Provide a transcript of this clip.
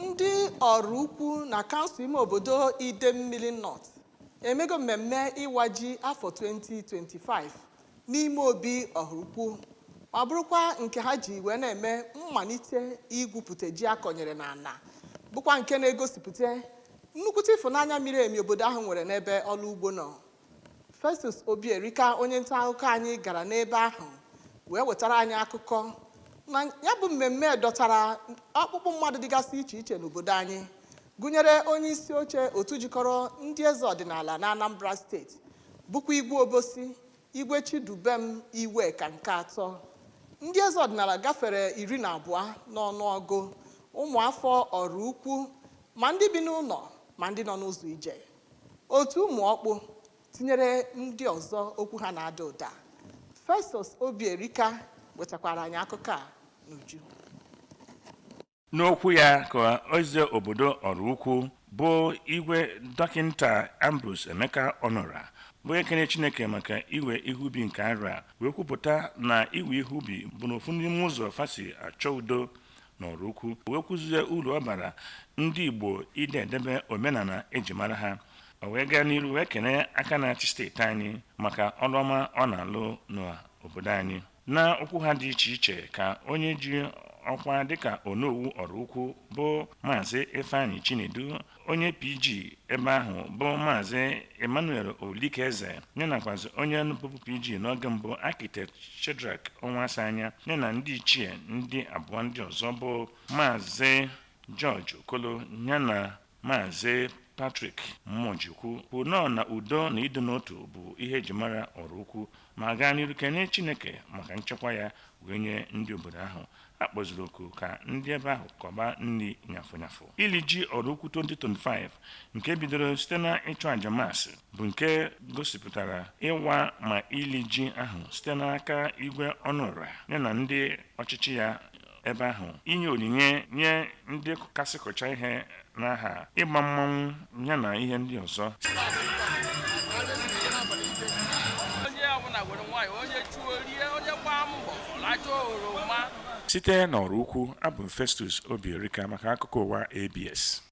Ndị Oraukwu na kansụl ime obodo Idemmili North emego mmemme ịwa ji afọ 2025 n'ime obi Oraukwu, ma bụrụkwa nke ha ji wee na-eme mmalite igwupụta ji akọnyere n'ala, bụkwa nke na-egosipụta nnukwute ịfụnanya miri emi obodo ahụ nwere n'ebe ọrụ ugbo nọ. Festus Obierika, onye nta akụkọ anyị, gara n'ebe ahụ wee wetara anyị akụkọ na ya bụ mmemme dọtara ọkpụkpụ mmadụ dịgasị iche iche n'obodo anyị, gụnyere onye isi oche otu jikọrọ ndị eze ọdịnala na Anambra Steeti, bụkwa Igwe Obosi, Igwe Chidubem Iweka nke atọ. Ndị eze ọdịnala gafere 12 n'ọnụọgụ, ụmụafọ Oraukwu, ma ndị bi n'ụlọ ma ndị nọ n'ụzọ ije, otu ụmụ ọkpụ, tinyere ndị ọzọ okwu ha na-ada ụda. Festus Obierika wetakwara anyị akụkọ a n'uju. N'okwu ya ka eze obodo Oraukwu, bụ Igwe Dọkịnta Ambrose Emeka Ọnụra, bụ ekene Chineke maka iwe ihe ubi nke arọ a, wee kwupụta na iwe ihe ubi bụ n'ofu n'ime ụzọ fa si achọ udo n'Oraukwu, wee kwuzie uru ọ bara ndị Igbo ide edebe omenala eji mara ha. O wee gaa n'iru wee kene aka na-achị steeti anyị maka ọrụ ọma ọ na-alụ n'obodo anyị. Na okwu ha dị iche iche ka onye ji ọkwa dịka Onowu Oraukwu, bụ Maazị Ifeanyị Chinedu, onye PG ebe ahụ, bụ Maazị Emmanuel Olikeze, ya nakwazi onye bụbu PG n'oge mbụ, Architect Shedrack Ọnwasanya, ya na ndị ichie ndị abụọ ndị ọzọ, bụ Maazị George Okolo ya na Maazị Patrick Mmojikwu, kwuru nọọ na udo na ịdị n'otu bụ ihe eji mara Oraukwu, ma gaa n'iru kene Chineke maka nchekwa ya wee nye ndị obodo ahụ. A kpọziri oku ka ndị ebe ahụ kọba nri nyafụ nyafụ. Ili ji Oraukwu 2025, nke bidoro site na ịchụ àjà maasị, bụ nke gosipụtara ịwa ma ili ji ahụ site n'aka Igwe Ọnụra ya na ndị ọchịchị ya ebe ahụ, inye onyinye nye ndị kasị kọcha ihe n'aha, ịgba mmanwụ ya na ihe ndị ọzọ. Onye ọbụla were nwayọ, onye chuo rie, onye gbaa mbọ lachaa oroma. Site n'Oraukwu, abụ m Festus Obierika maka akụkọ ụwa ABS.